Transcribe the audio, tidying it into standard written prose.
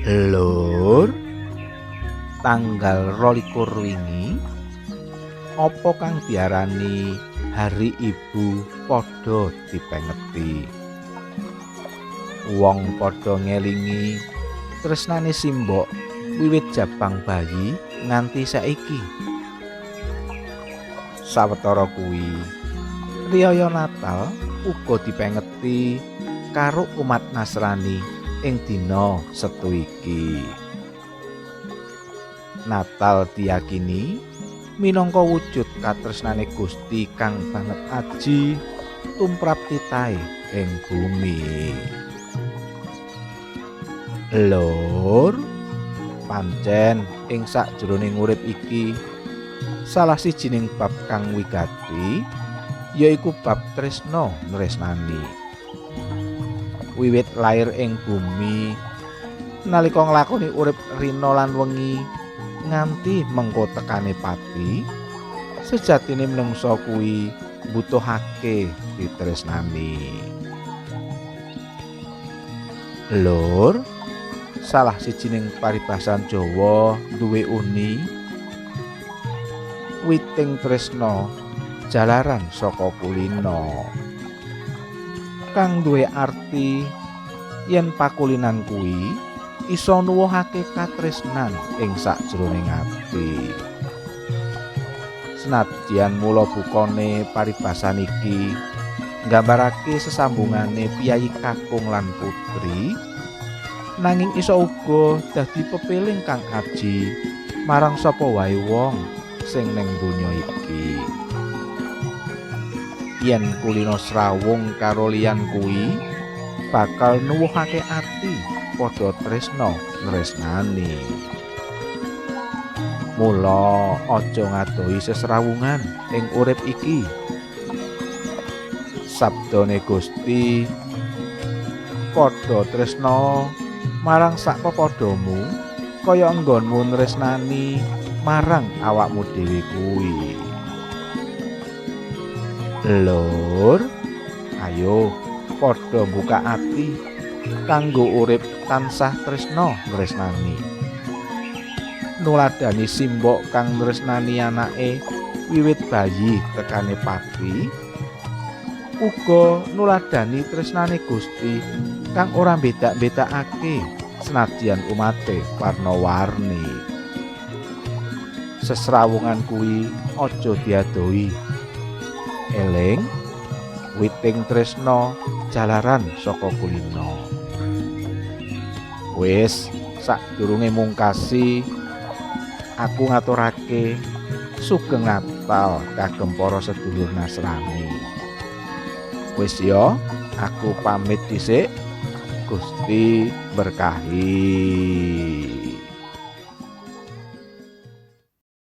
Lur, tanggal 22 wingi apa kang diarani Hari Ibu padha dipengeti. Wong padha ngelingi tresnane simbok wiwit jabang bayi nganti saiki. Sawetara kuwi, riyaya Natal uga dipengeti karo umat Nasrani ing dina Setu iki. Natal diyakini minangka wujud katresnane Gusti kang banget aji tumrap titahe ing bumi. Lur, pancen ing sakjroning urip iki salah sijining bab kang wigati yaiku bab tresna nresnani. Wiwit lair ing bumi nalika nglakoni urip rina lan wengi nganti mengko tekane pati, sejatine menungsa kuwi mbutuhake ditresnani. Lur, salah sijining paribasan Jawa duwe uni witing tresna jalaran saka kulina, kang duwe arti yen pakulinan kuwi iso nuwuhake katresnan ing sakjroning ati. Senadyan mula bukane paribasan iki nggambarake sesambungane piyayi kakung lan putri, nanging iso uga dadi pepeling kang aji marang sapa wae wong sing ning donya iki. Yen kulina srawung karo liyan kuwi bakal nuwuhake ati padha tresna nresnani. Mula aja ngadohi sesrawungan ing urip iki. Sabdane Gusti, padha tresna marang sak pepadhamu kaya enggonmu nresnani marang awakmu dhewe kuwi. Lur, ayo padha buka ati kanggo urip tansah tresna nresnani. Nuladani simbok kang nresnani anake wiwit bayi tekane pati, uga nuladani tresnane Gusti kang ora mbedak-mbedakake senadyan umate warna-warni. Sesrawungan kuwi aja diadohi. Eling, witing tresna jalaran saka kulina. Wis, sadurunge mungkasi aku ngaturake sugeng Natal kagem para sedulur Nasrani. Wis ya, aku pamit dhisik. Gusti berkahi.